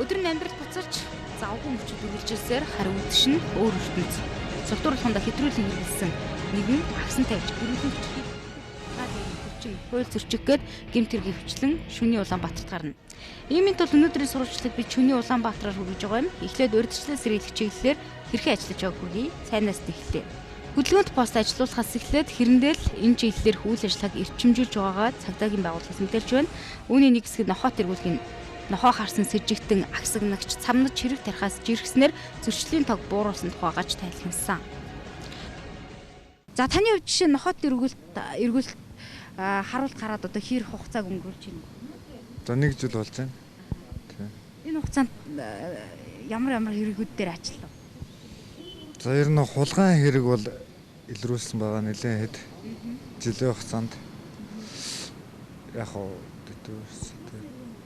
Өдөр нь амьдрал буцалж завгүй мөчөд үргэлжилсээр хариу үдэш нь өөр ертөнц. Согтууруулаханда хэтрүүлэн хэрэглэсэн нэгэн агсан тавьж гэрүүлэн хүчрхий хүчин хууль зөрчих гээд гэмт хэргийг хвчлэн шүний Улаанбаатарт гарна. Иймийн тул өнөөдрийн сурвалжлаг би шүний Улаанбаатараар хүргэж байгаа юм. Эхлээд урьдчилан сэргийлэх чиглэлээр хэрхэн ажиллаж байгааг хүргэе. Цайнаас нь эхлэе. Хөдөлгөөнт пост ажилуулахаас эхлээд хэрэндээ л энэ чиглэлээр үйл ажиллагааг эрчимжүүлж байгаагаа цагдаагийн байгууллагаас мэдээлж байна. Үүний нэг хэсэг нь нохойт эргүүлгийн нохоо харсан сэжигтэн агсагнагч цамнаж хэрэг тарихаас жиргснээр зөрчлийн тог бууруулсан тухайгач тайлбарласан. За таны хувьд жишээ нохойт эргүүлэлт харуулт гараад одоо хэр хугацааг өнгөрүүлж байна? За 1 жил болж байна. Тийм. Энэ хугацаанд ямар ямар хэрэгүүд дээр ажиллав? За ер нь хулгайн хэрэг бол илрүүлсэн байгаа нэлээд хэд жилийн хугацаанд яг хоо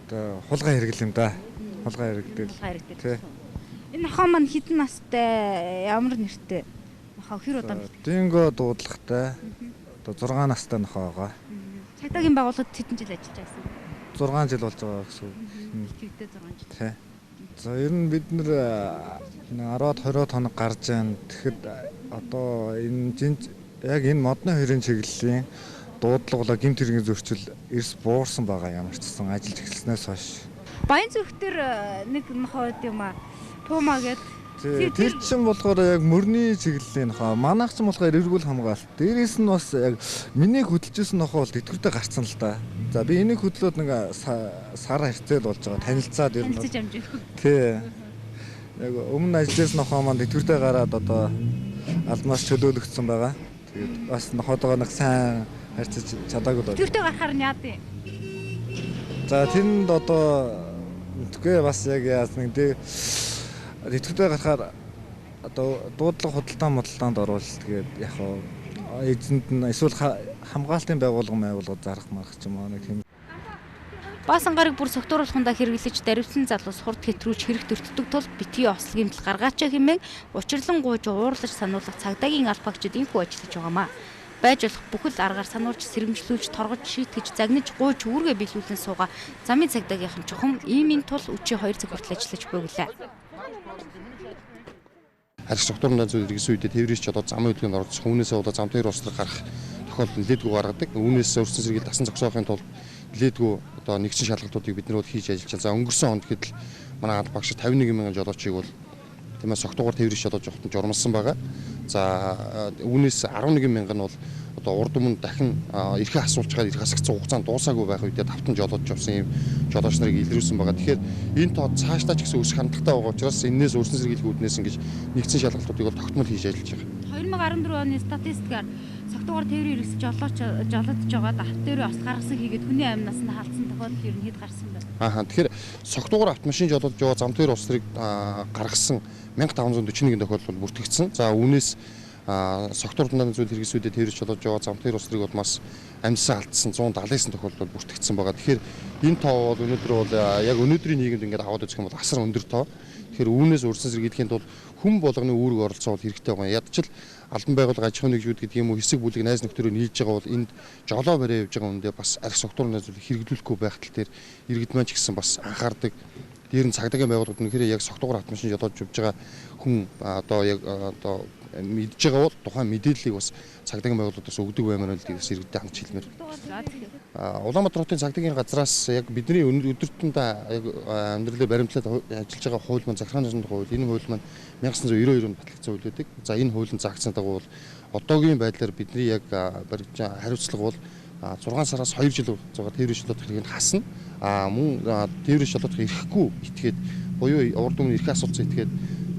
одоо хулгайн хэрэг юм да. Хулгайн хэрэг дээр. Тий. Энэ нохоо маань хэдэн настай, ямар нэртэй? Нохоо хэр удаа бэлтгэв? Динго дуудлагатай. Одоо 6 настай нохоо байгаа. Цагдаагийн байгууллагад хэдэн жил ажиллаж байсан? 6 жил болж байгаа гэсэн үг. Бэлтгэвдээ 6 жил. Тий. За ер нь бид нэр 10-аад 20-од хоног гарч байна. Тэгэхэд одоо энэ жинж яг энэ модны хоёрын чиглэлийн дуудлагалаа гэмт хэргийн зөрчил эрс буурсан байгаа ямар ч гэсэн ажиллаж эхэлснээс хойш. Баян зүрх дээр нэг нохоо байд юм аа. Пума гэдэг. Тэр чинь болохоор яг мөрний чиглэлийн нохоо. Манайх чинь болохоор эргүүл хамгаалалт. Дээрээс нь бас яг миний хөдөлжсэн нохоо бол тэтгэвртэй гарцсан л да. За би энийг хөдлөөд нэг сар харьцаал болж байгаа. Танилцаад ер нь. Танилцаж амжихгүй. Тий. Яг өмнө ажилласан нохоо маань тэтгэвртэй гараад одоо алмаас чөлөөлөгдсөн байгаа. Тэгээд бас нохоотойгоо нэг сайн харьцаж чадаагүй л. Тэтгэвртэй гарахаар нь яад юм? За тэнд одоо мэдгүй бас яг яасан нэг тэтгэвртэй гарахаар одоо дуудлага худалдаа мудалдаанд оруул тэгээд яг хоо эзэнд нь эсвэл хамгаалтын байгууллага зарах марах ч юм уу нэг тийм. Баасан гараг бүр согтууруулахандаа хэрэглэж даривсан залуус хурд хэтрүүлж хэрэг төртдөг тул битгий осол гэмтэл гаргаач хэмээн учирлан гуйж уурлаж сануулах цагдаагийн албаагчид энхүү ажиллаж байгаамаа. Байж болох бүхэл аргаар сануулж, сэрэмжлүүлж, торгож, шийтгэж, загнаж, гуйж, үүргээ биелүүлэн суугаа замын цагдаагийнхан чухам иймийн тул өчийн 2 цаг хүртэл ажиллаж буйглаа. Харих согтуурны зүйл иргэсэн үедээ тээврийн жолоо замын хөдөлгөөнд оролцох, үүнээсээ болоод зам тээвэр услаг гарах тохиолдол нэлээдгүй гаргадаг. Үүнээс өрсөн сэргийл дасан зогсоохын тулд нэлээдгүй одоо нэгдсэн шалгалтуудыг бид нар бол хийж ажиллаж байна. За өнгөрсөн онд гэхэд л манай алба багш 51 мянган жолоочийг бол тийм ээ согтуугаар тээврийн жолоо жохтон журмалсан байгаа. За үүнээс 11 мянган нь бол одоо урд өмнө дахин эрхээ асуулж байгаа эрх асгацсан хугацаанд дуусаагүй байх үедээ тавтан жолоодж явсан юм жолооч нарыг илрүүлсэн байгаа. Тэгэхээр энэ тоо цаашдаа ч гэсэн өсөх хандлагатай байгаа учраас энээс өрсөн сэргийлэх үүднээс ингэж нэгдсэн шалгалтуудыг бол тогтмол хийж ажиллаж байгаа. 2014 оны статистикаар согтуугаар тээврийн хэрэгсэл жолоодж байгаад авто тээврийн осол гаргасан хийгээд хүний амнаас нь халдсан тохиолдол ер нь хэд гарсан бэ? Аа тэгэхээр согтуугаар автомашин жолоодж байгаа зам тээврийн улс төрийг гаргасан 1541 тохиолдол бүртгэгдсэн. За үүнээс согтуур дундаа зүйл хэрэгсүүдээ тээврч жолоодж байгаа зам тээврийн улс төрийг бол маш амьсаа алдсан 179 тохиолдол бүртгэгдсэн байгаа. Тэгэхээр энэ тоо бол өнөөдөр бол яг өнөөдрийн нийгэмд ингээд аваад үзэх юм бол асар өндөр тоо. Тэгэхээр үүнээс урьдчилан сэргийлэхийн тулд хүн болгоны үүрэг оролцоо бол хэрэгтэй байгаа. Ядчил албан байгууллага аж ахуйн нэгжүүд гэдэг юм уу хэсэг бүлэг найз нөхдөөрөө нийлж байгаа бол энд жолоо бариа явж байгаа үндэ бас арх согтуурны зүйл хэрэглүүлэхгүй байх тал дээр иргэд маань ч гэсэн бас анхаардаг. Дээр нь цагдаагийн байгууллагууд үнэхээр яг согтуугаар автомашин жолоодж явж байгаа хүн одоо яг одоо мэдж байгаа бол тухайн мэдээллийг бас цагдаагийн байгууллагуудаас өгдөг баймаар л бас иргэдэд хандж хэлмээр. Улаанбаатар хотын цагдаагийн газраас яг бидний өдөртөндөө яг амьдралыг баримтлаад ажиллаж байгаа хууль маань захиргааны тухай хууль, энэ хууль маань 1992 онд батлагдсан хууль байдаг. За энэ хуулийн заагдсан дагуу бол одоогийн байдлаар бидний яг баримт хариуцлага бол 6 сараас 2 жил зугаар тээврийн жолоодох хэргийг хасна. А мөн тээврийн жолоодох эрхгүй итгээд буюу урд өмнө эрхээ асуулцсан итгээд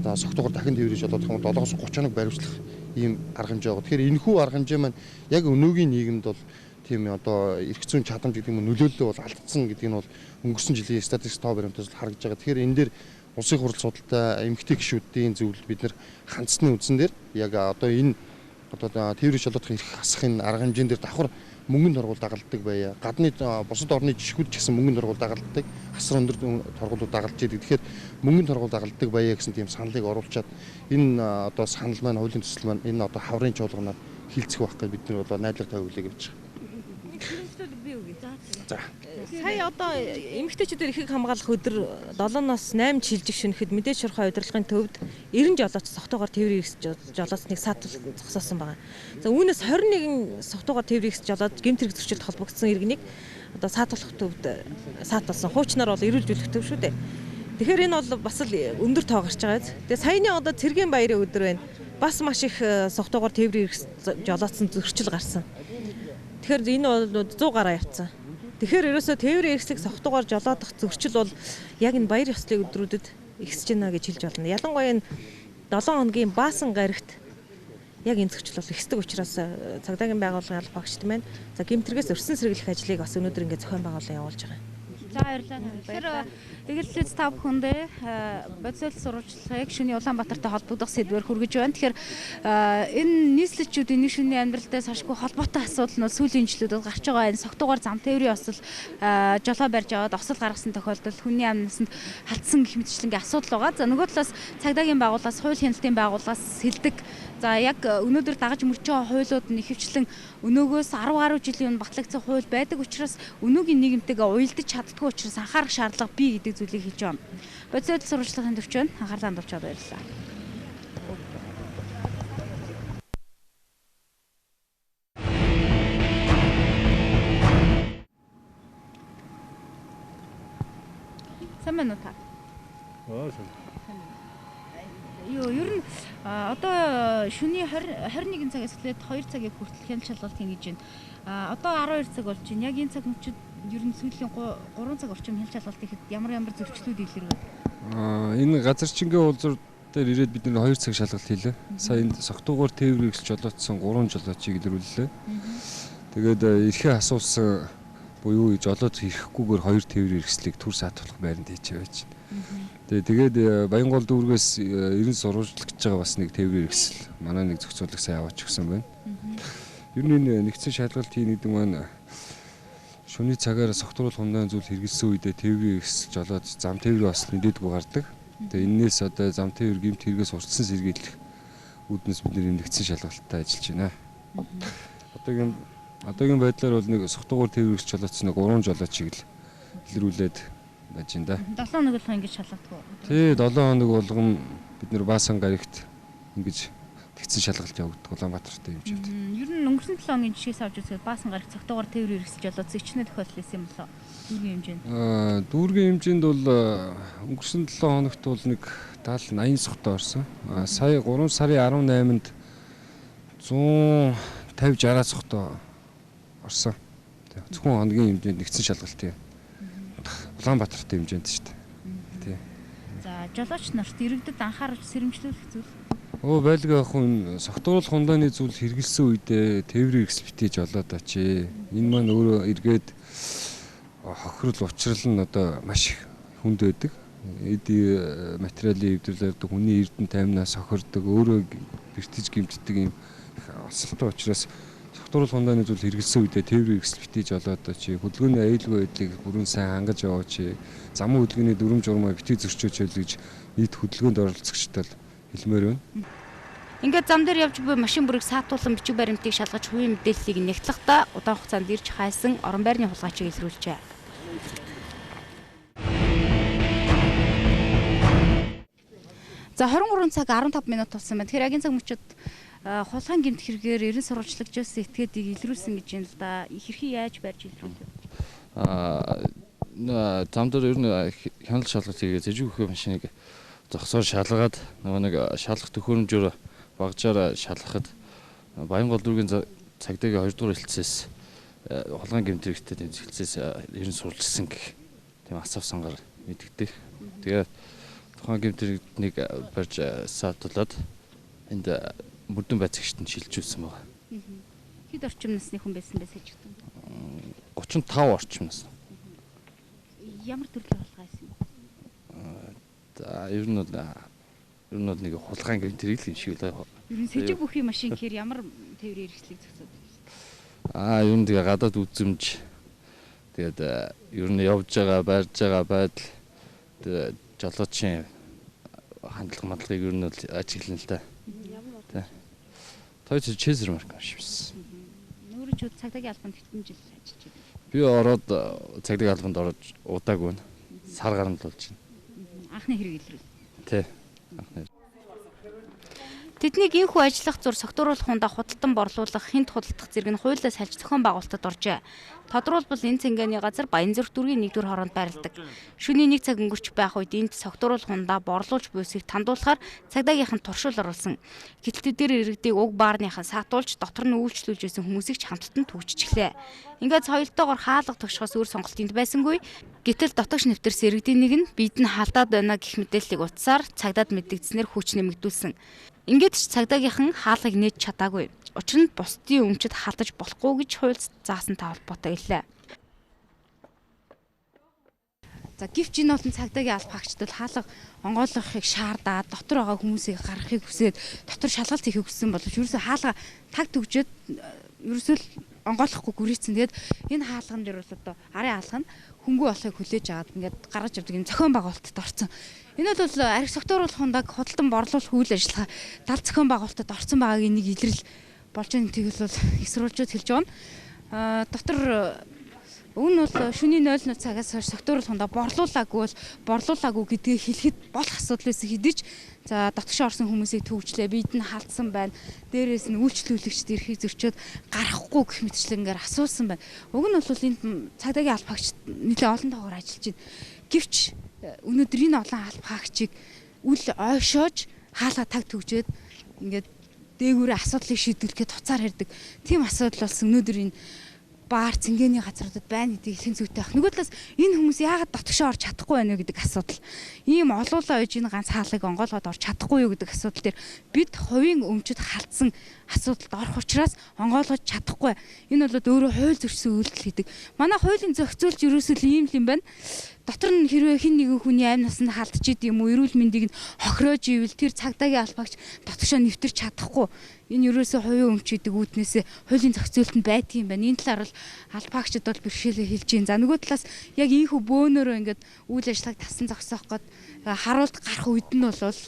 согтуугаар дахин тээврийн жолоодох юм бол 7-30 хоног баримтлах ийм арга хэмжээ байгаа. Тэгэхээр энэхүү арга хэмжээ маань яг өнөөгийн нийгэмд бол тийм одоо эрх зүйн чадамж гэдэг юм нөлөөллөө бол алдсан гэдэг нь бол өнгөрсөн жилийн статистик тоо баримтаас харагдаж байгаа. Тэгэхээр энэ дээр улсын хурал судалтай эмэгтэй гишүүдийн зөвлөлд бид нэр хандсны үндсэн дээр яг одоо энэ одоо тээврийн жолоодох эрх хасах энэ арга хэмжээн дээр давхар мөнгөнд торгуул дагалддаг байя. Гадны бусад орны жишгүүд ч гэсэн мөнгөнд торгуул дагалддаг, асар өндөр торгуулууд дагалж идэг. Тэгэхээр мөнгөнд торгуул дагалддаг байя гэсэн тийм саналыг оруулчаад энэ одоо санал маань хуулийн төсөл маань энэ одоо хаврын чуулганаар хилцэх байх гэж бид нар одоо найдлага тавиулыг явж байгаа. Би үгүй. За. Сая одоо эмэгтэйчүүдээр эрхийг хамгаалах өдөр 7-оос 8 шилжих шөнөхэд мэдээж шуурхай удирдлагын төвд 90 жолооч согтуугаар тээврийн эрхс жолооцныг саатал зогсоосон байгаа. За үүнээс 21 согтуугаар тээврийн эрхс жолоод гэмт хэрэг зөрчилд холбогдсон иргэнийг одоо саатуулах төвд саатуулсан. Хуучнаар бол эрүүл жүүлэх төв шүү дээ. Тэгэхээр энэ бол бас л өндөр тоо гарч байгаа биз. Тэгээ саяны одоо цэргийн баярын өдөр байна. Бас маш их согтуугаар тээврийн эрхс жолоодсон зөрчил гарсан. Тэгэхээр энэ бол 100 гараа явцсан. Тэгэхээр ерөөсөө тээврийн эрхслийг согтуугаар жолоодох зөрчил бол яг энэ баяр ёслолын өдрүүдэд ихсэж байна гэж хэлж болно. Ялангуяа энэ 7 хоногийн баасан гарагт яг энэ зөрчил бол ихсдэг учраас цагдаагийн байгууллагын алба багчд маань за гэмтрэгээс өрсөн сэргийлэх ажлыг бас өнөөдөр ингээд зохион байгуулан явуулж байгаа. За баярлалаа. Тэгэхээр Эгэллэц та бүхэндээ бодис сурвалжлагыг шөнийн Улаанбаатартай холбогдох сэдвээр хүргэж байна. Тэгэхээр энэ нийслэлчүүдийн нэг шөнийн амьдралтай сашгүй холбоотой асуудал нь сүүлийн жилүүдэд гарч байгаа энэ согтуугаар зам тээврийн осол жолоо барьж аваад осол гаргасан тохиолдол хүний амнасанд халтсан гэх мэтчлэнгийн асуудал байгаа. За нөгөө талаас цагдаагийн байгууллагаас, хууль хяналтын байгууллагаас сэлдэг. За яг өнөөдөр дагаж мөрч байгаа хуулиуд нь ихэвчлэн өнөөгөөс 10 гаруй жилийн өмнө батлагдсан хууль байдаг учраас өнөөгийн нийгэмтэйгээ уялдаж чаддгүй учраас анхаарах шаардлага бий гэдэг зүйлийг хэлж байна. Бодис байдал сурвалжлагын төвч байна. Анхаарлаа хандуулж баярлалаа. Сайн байна уу та? Аа сайн. Юу ер нь одоо шөнийн 21 цагаас эхлээд 2 цагийг хүртэл хяналт шалгалт хийнэ гэж байна. Одоо 12 цаг болж байна. Яг энэ цаг мөчид ер нь сүүлийн 3 цаг орчим хяналт шалгалт хийхэд ямар ямар зөрчлүүд илэрвэ? Энэ газарчингийн уулзуур дээр ирээд бид нэр 2 цаг шалгалт хийлээ. Сая энд согтуугаар тээврийн эрхс жолоодсон 3 жолоочийг илрүүллээ. Тэгээд эрхээ асуусан буюу жолоод ирэхгүйгээр 2 тээврийн эрхслийг төр саатуулах байранд хийчихэ байж байна. Тэгээд Баянгол дүүргээс 90 сурвалжлагч байгаа бас нэг тээврийн эрхсэл манай нэг зохицуулах сайн аваач өгсөн байна. Ер нь энэ нэгдсэн шалгалт хийнэ гэдэг маань шөнийн цагаар согтруулах хундаан зүйл хэрэгэлсэн үедээ тээврийн эрхсэл жолоод зам тээврийн осол мэдээдгүй гардаг. Тэгээд энээс одоо зам тээвэр гэмт хэрэгээс урдсан сэргийлэх үүднээс бид нэр нэгдсэн шалгалттай ажиллаж байна. Одоогийн байдлаар бол нэг согтуугаар тээврийн эрхсэл жолоодсон нэг 3 жолоочийг л илрүүлээд байж энэ да. 7 хоног болгон ингэж шалгаддаг уу? Тий, 7 хоног болгон бид нэр баасан гарагт ингэж тэгсэн шалгалт явагддаг Улаанбаатартай хэмжээнд. Ер нь өнгөрсөн 7 хоногийн жишээс авч үзэхэд баасан гарагт согтуугаар тээврийн эрхсэл жолоодсон ичнэ тохиолдол байсан юм болоо? Дүүргийн хэмжээнд. Дүүргийн хэмжээнд бол өнгөрсөн 7 хоногт бол нэг 70 80 согтуу орсон. Сая 3 сарын 18-нд 150 60 согтуу орсон. Зөвхөн хоногийн хэмжээнд нэгдсэн шалгалт юм. Улаанбаатартай хэмжээнд шүү дээ. Тий. За, жолооч нарт иргэдэд анхаарч сэрэмжлүүлэх зүйл. Байлгаа хүн согтууруулах хундааны зүйл хэрэгэлсэн үедээ тээврийн эрхс битгий жолоод очие. Энэ маань өөрөө эргээд хохирол учрал нь одоо маш их хүнд байдаг. Эд материалын эвдрэл ярьдаг, хүний эрдэн таймнаас хохирдог, өөрөө бэртэж гэмтдэг юм осолтой учраас согтууруулах хундааны зүйл хэрэгэлсэн үедээ тээврийн эрхсэл битгий жолоод очие. Хөдөлгөөний аюулгүй байдлыг бүрэн сайн хангаж яваач. Замын хөдөлгөөний дүрм журмаа битгий зөрчөөч байл гэж нийт хөдөлгөөнд оролцогчдод хэлмээр байна. Ингээд зам дээр явж буй машин бүрийг саатуулан бичиг баримтыг шалгаж хувийн мэдээллийг нэгтлэхдээ удаан хугацаанд ирж хайсан орон байрны хулгайчийг илрүүлжээ. За 23 цаг 15 минут болсон байна. Тэгэхээр агийн цаг мөчид хулгайн гэмт хэрэгээр 90 сурвалжлагч байсан этгээдийг илрүүлсэн гэж юм л да. Хэрхэн яаж барьж илрүүлв? Зам дээр ер нь хяналт шалгалт хийгээд зэжиг өгөх машиныг зогсоор шалгаад нөгөө нэг шалгах төхөөрөмжөөр багжаараа шалгахад Баянгол дүүргийн цагдаагийн 2 дугаар хэлцээс хулгайн гэмт хэрэгтэй тэмцэлцээс 90 сурвалжсан гэх тийм асаав сангаар мэдэгдэх. Тэгээд тухайн гэмт хэрэгтнийг барьж саатуулаад энд мөрдөн байцаагчид нь шилжүүлсэн байгаа. Хэд орчим насны хүн байсан бэ сэжигтэн? 35 орчим насны. Ямар төрлийн хулгай байсан юм? За ер нь бол нэг хулгайн гэмт хэрэг л юм шиг л. Ер нь сэжиг бүхий машин гэхээр ямар тээврийн эрхслийг зохицоод байна? Ер нь тэгээ гадаад үзэмж тэгээд ер нь явж байгаа, барьж байгаа байдал тэгээд жолоочийн хандлага мандлагыг ер нь бол ажиглана л да. Ямар Toyota Chaser марк машин байсан. Өөрөө ч цагдаагийн албанд хэдэн жил ажиллаж байна? Би ороод цагдаагийн албанд ороод удаагүй байна. Сар гарамд болж байна. Анхны хэрэг илрэл. Тий. Анхны. Тэднийг энэхүү ажиллах зур согтууруулах хундаа худалдан борлуулах, хинт худалдах зэрэг нь хуулиас хальж зохион байгуулалтад оржээ. Тодруулбал энэ цэнгэний газар Баянзүрх дүүргийн 1-р хороонд байрладаг. Шөнийн 1 цаг өнгөрч байх үед энд согтууруулах хундаа борлуулж буйсыг тандуулахаар цагдаагийнхан туршуул оруулсан. Гэтэл тэдгээр иргэдийг уг баарныхан саатуулж дотор нь үйлчлүүлж байсан хүмүүсийг ч хамттан түгжчихлээ. Ингээд соёлтойгоор хаалга тогшихоос өөр сонголт энд байсангүй. Гэтэл дотогш нэвтэрсэн иргэдийн нэг нь бид нь халдаад байна гэх мэдээллийг утсаар цагдаад мэдэгдснээр хүч нэмэгдүүлсэн. Ингээд ч цагдаагийнхан хаалгыг нээж чадаагүй. Учир нь бусдын өмчөд халдаж болохгүй гэж хууль заасан та холбоотой гэлээ. За гэвч энэ болон цагдаагийн алба хаагчид бол хаалга онгойлгохыг шаардаад дотор байгаа хүмүүсийг гаргахыг хүсээд дотор шалгалт хийхийг хүссэн боловч ерөөсөө хаалга таг төгжөөд ерөөсөө онгойлохгүй гүрийцэн. Тэгээд энэ хаалган дээр бол одоо арын хаалга нь хөнгүү болохыг хүлээж аваад ингээд гаргаж явдаг юм зохион байгуулалтад орсон. Энэ бол арх согтууруулах хундаг худалдан борлуулах үйл ажиллагаа дал зохион байгуулалтад орсон байгаагийн нэг илрэл болж байгаа гэдгийг бол их сурвалжууд хэлж байгаа. Дотор Уг нь бол шөнийн 00 цагаас хойш согтууруулах хундаа борлуулаагүй бол борлуулаагүй гэдгийг хэлэхэд болох асуудал байсан хэдий ч за дотгошоо орсон хүмүүсийг төвчлээ, бид нь халдсан байна. Дээрээс нь үйлчлүүлэгчд эрхийг зөрчөөд гарахгүй гэх мэтчлэнгээр асуусан байна. Уг нь бол энд цагдаагийн алба хаагчид нэлээд олон тоогоор ажиллаж байна. Гэвч өнөөдөр энэ олон алба хаагчийг үл ойшоож хаалга таг төгжөөд ингээд дээгүүрээ асуудлыг шийдвэрлэхэд хуцаар хэрдэг. Тийм асуудал болсон өнөөдөр энэ баар цэнгэний газруудад байна гэдгийг хэлэх зүйтэй байх. Нөгөө талаас энэ хүмүүс яагаад дотгошоо орж чадахгүй байна вэ гэдэг асуудал. Ийм олуулаа үйж энэ ганц хаалгыг онгойлгоод орж чадахгүй юу гэдэг асуудал дээр бид хувийн өмчөд халдсан асуудалд орох учраас онгойлгож чадахгүй. Энэ бол өөрөө хууль зөрчсөн үйлдэл хийдэг. Манай хуулийн зохицуулж ерөөсөө л ийм л юм байна. Дотор нь хэрвээ хэн нэгэн хүний амь насанд халдчихэд юм уу, эрүүл мэндийг нь хохироож ивэл тэр цагдаагийн албаагч дотгошоо нэвтэрч чадахгүй. Энэ ерөөсөө хувийн өмч гэдэг үүднээсээ хуулийн зохицуулалт нь байдгийн юм байна. Энэ талаар бол албаагчид бол бэрхшээлээ хэлж байна. За нөгөө талаас яг ийхүү бөөнөрөө ингээд үйл ажиллагааг тасан зогсоох гээд харуулт гарах үед нь бол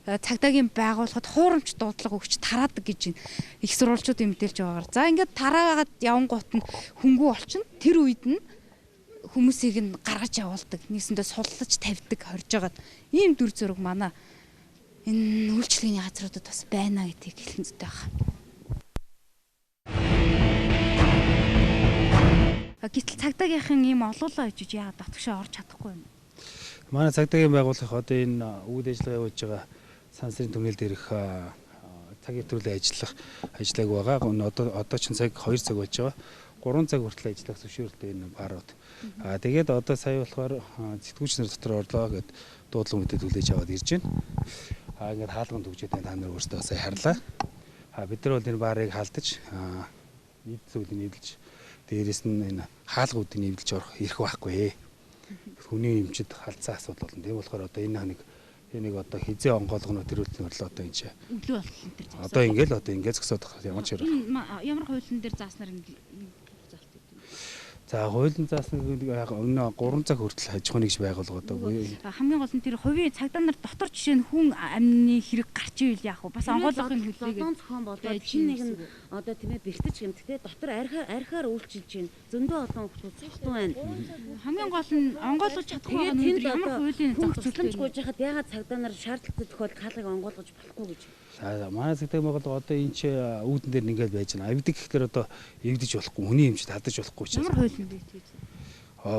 цагдаагийн байгууллагад хуурамч дуудлага өгч тараадаг гэж их сурвалжуудын мэдээлж байгаагаар. За ингээд тараагаад явангуут нь хөнгүү олчихно. Тэр үед нь хүмүүсийг нь гаргаж явуулдаг. Нийсэндээ суллаж тавьдаг, хорж байгаад ийм дүр зураг манай энэ үйлчлэгийн газруудад бас байна гэдгийг хэлэх зүйтэй байна. Гэтэл цагдаагийнхан ийм олуулаа ижиж яагаад дотгошоо орж чадахгүй юм? Манай цагдаагийн байгууллага одоо энэ үйл ажиллагаа явуулж байгаа сансрын түнэл дээрх цаг хэтрүүлэн ажиллах ажиллааг байгаа. Одоо чинь цаг 2 цаг болж байгаа. 3 цаг хүртэл ажиллах зөвшөөрөлтэй энэ баарууд. Аа тэгээд одоо сая болохоор сэтгүүлч нар дотор орлоо гэд дуудлага мэдээ түлээж аваад ирж байна. Аа ингээд хаалган түгжээд та нар өөрсдөө сая харлаа. Аа бид нар бол энэ баарыг хаалдаж нийт зүйлийг нэвлэж дээрээс нь энэ хаалгуудыг нэвлэж орох эрх байхгүй. Хүний эмчид халдсан асуудал болно. Тийм болохоор одоо энэ нэг энийг одоо хизээ онгойлгоно тэр үйл нь одоо энэ чи өглөө болох энэ төр зогсоод одоо ингээл одоо ингээд зогсоод ямар ч хэрэг ямар хуулийн дээр зааснаар ингээд. За хуулийн заасан өмнө 3 цаг хүртэл хаж ахуйн нэгж байгуулгад буюу хамгийн гол нь тэр хувийн цагдаа нар дотор жишээ нь хүн амны хэрэг гарч ивэл яах вэ? Бас онгойлгохын хүлээгээд зодон зохион болоод хин нэг нь одоо тийм ээ бэртэж гэмтгтэй дотор архиар үйлчилж байна. Зөндөө олон хүмүүс цогтун байна. Хамгийн гол нь онгойлгож чадахгүй байгаа нь өнөөдөр ямар хуулийн зохицуулж гуйж хахад яагаад цагдаа нар шаардлагатай тохиолдолд хаалгыг онгойлгож болохгүй гэж. За манай цагдаагийн байгууллага одоо энэ чи үүдэн дээр ингээд байж байна. Эвдэг гэхлээр одоо эвдэж болохгүй, хүний эмчид хадаж болохгүй ч. Ямар хууль юм бэ гэж?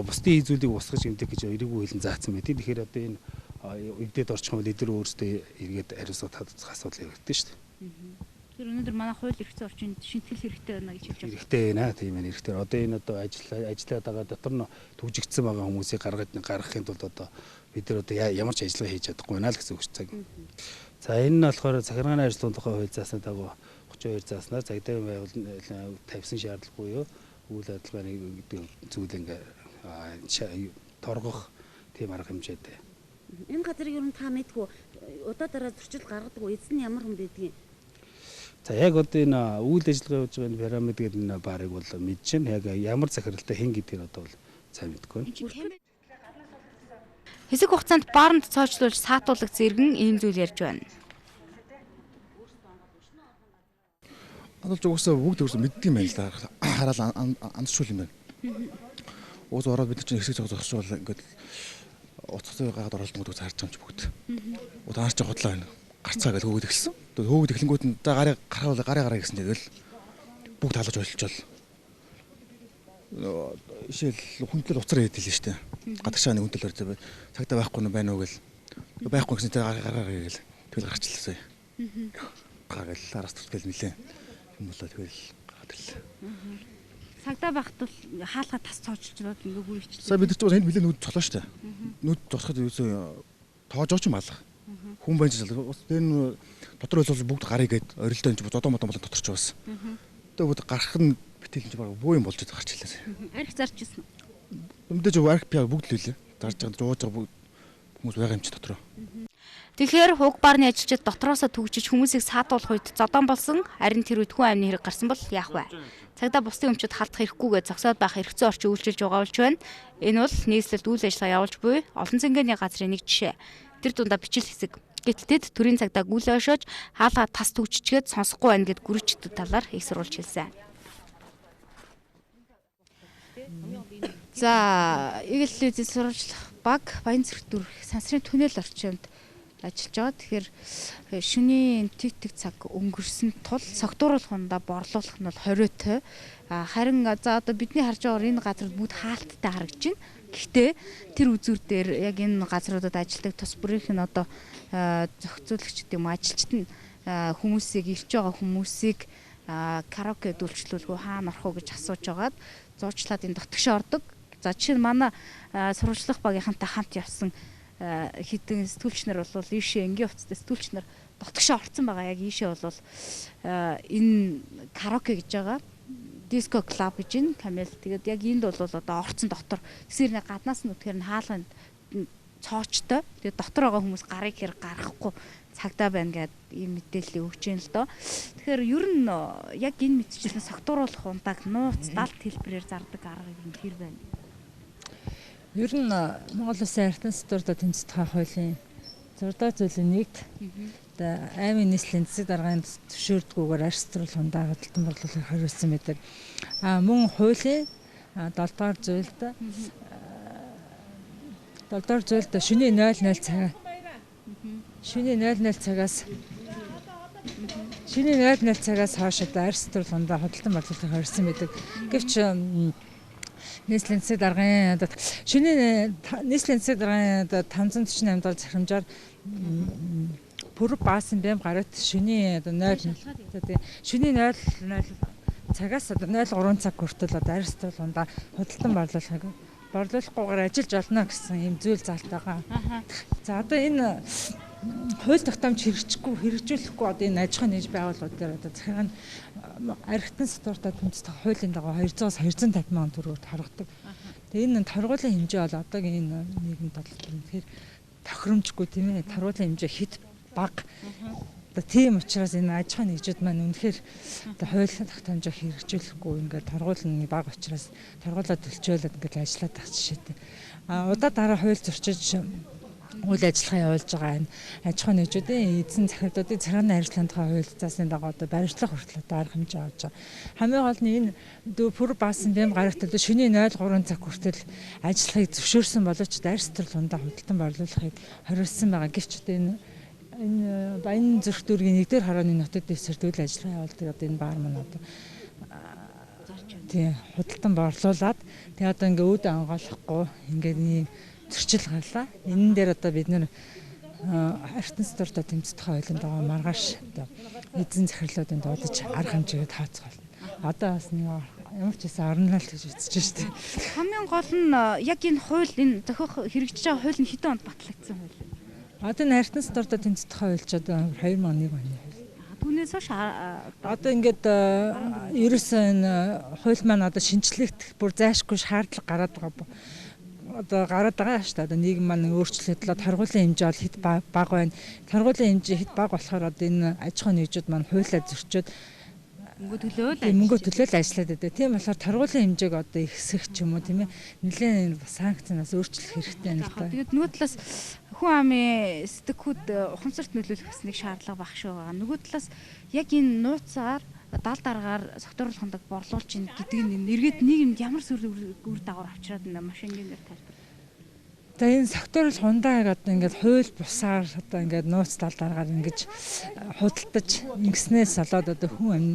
Бусдын хий зүйлийг устгаж эмдэх гэж эрэггүй хэлэн заасан байт. Тэгэхээр одоо энэ эвдээд орчих юм бол эдгээр өөрсдөө эргээд хариуцлага татах асуудал яригдсан шүү дээ. Тэр өнөөдөр манай хууль эрх зүйн орчинд шинэтгэл хэрэгтэй байна гэж хэлж байна. Хэрэгтэй байна, тийм ээ, хэрэгтэй. Одоо энэ одоо ажиллаад байгаа дотор нь түгжигдсэн байгаа хүмүүсийг гаргахын тулд одоо бид нар одоо ямар ч ажиллагаа хийж чадахгүй байна л гэсэн үг цаг. За энэ нь болохоор захиргааны ажлын тухай хууль заасны дагуу 32 зааснаар цагдаагийн байгууллага тавьсан шаардлага буюу үйл ажиллагааны гэдэг зүйл ингээ торгох тийм арга хэмжээтэй. Энэ газрыг ер нь та мэдгүй удаа дараа зөрчил гаргадаг уу? Эзэн нь ямар хүн байдгийг? За яг одоо энэ үйл ажиллагаа явуулж байгаа энэ пирамид гэдэг энэ баарыг бол мэдж байна. Яг ямар захиралтай хэн гэдгийг одоо бол сайн мэдэхгүй байна. Хэсэг хугацаанд бааранд цоочлуулж саатуулагдсан иргэн ийм зүйл ярьж байна. Адуулж угсаа бүгд өөрсдөө мэддэг юм байна л да. Хараал андчул юм байна. Уус ороод бид нар чинь хэсэг зогсож бол ингээд уцтай гагаад оролдонгууд зарж байгаа юм чи бүгд. Удаа чи худлаа байна. Гарцгаа гэж хөөгд эхэлсэн. Тэгээд хөөгд эхлэнгүүт нь за гарыг гараа гараа гараа гэсэн тэгэл бүгд халаж болчихвол ишэл хүнтэл уцаар хийдэл нь штэ. Гадагшаа нэг хүнтэл орж цагтаа байхгүй нь байна уу гэл. Байхгүй гэсэн тэр гараа гараа гэл тэгэл гарчлаа сая. Гараа араас түтгэл нилээ. Юм болоо тэгэл гараад ирлээ. Цагдаа байхад бол хаалга тас цоочилжроод ингээ гүрийчлээ. Сая бид нар ч бас энд нэлээ нүд цолоо штэ. Нүд зогсоход юусэн тоожооч юм алга. Хүн байж л тэр нь дотор ойлголоо бүгд гарыг гээд орилдоо энэ зодоо модон болон дотор ч бас. Тэгээ бүгд гарах нь битэл энэ баг буу юм болж гарч ирлээ. Арх зарж ирсэн. Мэдээж арх пиа бүгд л үлээ. Зарж байгаа жууж байгаа бүгд хүмүүс байгаа юм чи дотроо. Тэгэхээр хуг барны ажилчид дотроосоо түгжиж хүмүүсийг саатуулах үед зодон болсон, харин тэр үед хүн амны хэрэг гарсан бол яах вэ? Цагдаа бусдын өмчөд халдах хэрэггүйгээ зогсоод байх эрх зүйн орчин үйлчилж байгаа болж байна. Энэ бол нийслэлд үйл ажиллагаа явуулж буй олон зэнгэний газрын нэг жишээ. Тэр дундаа бичил хэсэг. Гэтэл тэд төрийн цагдаа гүйлээ ошоож хаалгаа тас түгжчихээд сонсохгүй байна гэд гүрийчдүүд талаар их сурвалж хэлсэн. За, Игэл телевизийн сурвалжлах баг Баян зүрх дүр сансрын түнэл орчинд ажиллаж байгаа. Тэгэхээр шөнийн тэг цаг өнгөрсөн тул согтууруулах хундаа борлуулах нь бол хориотой. Харин за одоо бидний харж байгаагаар энэ газар бүгд хаалттай харагдаж байна. Гэхдээ тэр үзүүр дээр яг энэ газруудад ажилладаг тус бүрийнх нь одоо зохицуулагчд юм ажилчид нь хүмүүсийг ирж байгаа хүмүүсийг караоке үйлчлүүлэх үү хаана орох уу гэж асууж байгаад зуучлаад энэ дотгошоо ордог. За жишээ нь манай сурвалжлах багийнхантай хамт явсан хэдэн сэтгүүлч нар бол ийшээ энгийн хувцастай сэтгүүлч нар дотгошоо орцсон байгаа. Яг ийшээ бол энэ караоке гэж байгаа. Диско клуб гэж энэ Камел. Тэгээд яг энд бол одоо орцсон дотор тэсэр нэг гаднаас нь үтгэр нь хаалганд цоочтой. Тэгээд дотор байгаа хүмүүс гарыг хэр гаргахгүй цагдаа байна гэд ийм мэдээлэл өгч юм л доо. Тэгэхээр ер нь яг энэ мэтчлэн согтууруулах ундааг нууц далд хэлбэрээр зардаг арга юм хэр байна? Ер нь Монгол Улсын Артын сэтгүүрдээ тэмцэх тухай хуулийн 6 дугаар зүйлийн нэгт одоо аймгийн нийслэлийн засаг даргын зөвшөөрдгүүгээр арьс төрөл хундаа худалдан борлуулахыг хориулсан байдаг. Мөн хуулийн 7 дугаар зүйлд 7 дугаар зүйлд шөнийн 00 цаг шөнийн 00 цагаас шөнийн 00 цагаас хойш одоо арьс төрөл хундаа худалдан борлуулахыг хориулсан байдаг. Гэвч нийслэлийн засаг даргын одоо шөнийн нийслэлийн засаг даргын одоо 548 дугаар захирамжаар пүрэв баасан бэм гарагт шөнийн одоо 0 шөнийн 00 цагаас одоо 03 цаг хүртэл одоо арьс төрөл хундаа худалдан борлуулахыг борлуулахгүйгээр ажиллаж олно гэсэн ийм зүйл заалт байгаа. За одоо энэ хууль тогтоомж хэрэгжүүлэхгүй одоо энэ аж ахуйн нэгж байгууллагууд дээр одоо захиргаа нь архитан сэтгүүртээ тэмцэх хуулийн дагуу 200-аас 250 мянган төгрөгөөр торгодог. Тэгээ энэ торгуулийн хэмжээ бол одоогийн энэ нийгэмд бол үнэхээр тохиромжгүй тийм ээ. Торгуулийн хэмжээ хэд бага. Одоо тийм учраас энэ аж ахуйн нэгжүүд маань үнэхээр одоо хууль тогтоомжоо хэрэгжүүлэхгүй ингээд торгуул нь бага учраас торгуулаа төлчөөлөд ингээд ажиллаад байх жишээтэй. Удаа дараа хууль зөрчиж үйл ажиллагаа явуулж байгаа энэ аж ахуйн нэгжүүдийн эзэн захирлуудын захиргааны харилцааны тухай хууль заасны дагуу одоо баримтлах хүртэл одоо арга хэмжээ авч байгаа. Хамгийн гол нь энэ пүрэв баасан бэм гарагт одоо шөнийн 03 цаг хүртэл ажиллахыг зөвшөөрсөн боловч арьс төрөл хундаа худалдан борлуулахыг хориулсан байгаа. Гэвч одоо энэ Баян зүрх дүүргийн 1-р хорооны нутаг дэвсгэрт үйл ажиллагаа явуулдаг одоо энэ баар маань одоо тийм худалдан борлуулад тэгээ одоо ингээ үүд онгойлохгүй ингээ нэг зөрчил гарлаа. Энэ дээр одоо бид нэр Артын сэтгүүртээ тэмцэх тухай хуулийн дагуу маргааш одоо эзэн захирлуудын дуудаж арга хэмжээгээ тооцоолно. Одоо бас нэг ямар ч байсан орнолол гэж үзэж штэ. Хамгийн гол нь яг энэ хууль энэ зохиох хэрэгжиж байгаа хууль нь хэдэн онд батлагдсан хууль вэ? Одоо энэ Артын сэтгүүртээ тэмцэх тухай хууль ч одоо 2001 оны хууль. Түүнээс хойш одоо ингээд ерөөсөө энэ хууль маань одоо шинжлэгдэх бүр зайшгүй шаардлага гараад байгаа. Одоо гараад байгаа шүү дээ. Одоо нийгэм маань өөрчлөгдлөө торгуулийн хэмжээ бол хэд бага байна. Торгуулийн хэмжээ хэд бага болохоор одоо энэ аж ахуйн нэгжүүд маань хуулиа зөрчөөд мөнгө төлөөл ажиллаад байдаг. Тийм болохоор торгуулийн хэмжээг одоо ихсэх ч юм уу тийм ээ. Нэлээд санкцнаас өөрчлөх хэрэгтэй юм л да. Тэгээд нөгөө талаас хүн амын сэтгхүүд ухамсарт нөлөөлөх бас нэг шаардлага баг шүү байгаа. Нөгөө талаас яг энэ нууцаар дал даргаар согтууруулах хундаг борлуулж ийн гэдэг нь эргээд нийгэмд ямар сүр үр дагавар авчираад байна машингийн дээр тайлбар. За энэ согтууруулах хундааг одоо ингээд хууль бусаар одоо ингээд нууц дал даргаар ингэж худалдаж ингэснээс болоод одоо хүн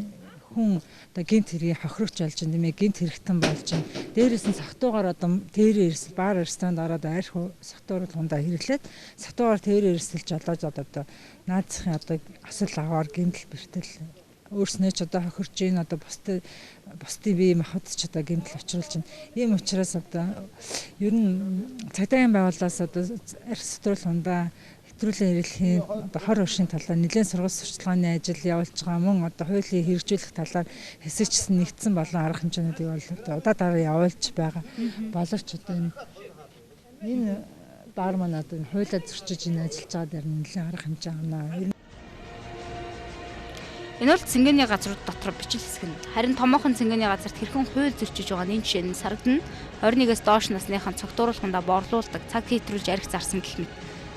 одоо гинт хэргийг хохирогч болж байна тийм ээ, гинт хэрэгтэн болж байна. Дээрээс нь согтуугаар одоо тээрээ эрсэл бар ресторанд ороод арх согтууруулах хундаа хэрэглээд согтуугаар тээрээ эрсэлж жолоож одоо наазахын одоо асал аваар гинтэл бэртэл өөрснөө ч одоо хохирч гин одоо бусдын бие махбод ч одоо гэмтэл учруулж байна. Ийм учраас одоо ер нь цагдаагийн байгууллагаас одоо арх согтууруулах хундаа хэтрүүлэн хэрэглэхийн одоо хор хөршийн талаар нэлээд сургалт сурчлагын ажил явуулж байгаа мөн одоо хуулийн хэрэгжүүлэх талаар хэсэгчсэн нэгдсэн болон арга хэмжээнүүдийг бол одоо удаа дараа явуулж байгаа. Боловч одоо энэ бар маань одоо энэ хуулиа зөрчиж энэ ажиллаж байгаа дээр нэлээд арга хэмжээ авна. Энэ бол цэнгэний газрууд дотор бичил хэсэг нь. Харин томоохон цэнгэний газарт хэрхэн хууль зөрчиж байгаа нь энэ жишээ нь сарагдана. 21-ээс доош насныхан цогтууруулах хундаа борлуулдаг, цаг хэтрүүлж арх зарсан гэх мэт.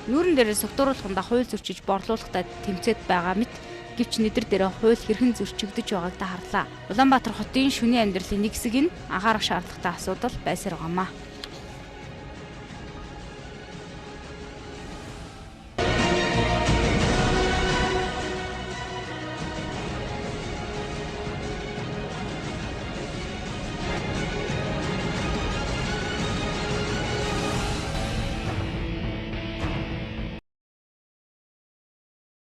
Нүүрэн дээр согтууруулах хундаа хууль зөрчиж борлуулахдаа тэмцээд байгаа мэт гэвч нэдэр дээр хууль хэрхэн зөрчигдөж байгааг та харлаа. Улаанбаатар хотын шөнийн амьдралын нэг хэсэг нь анхаарах шаардлагатай асуудал байсаар байгаамаа.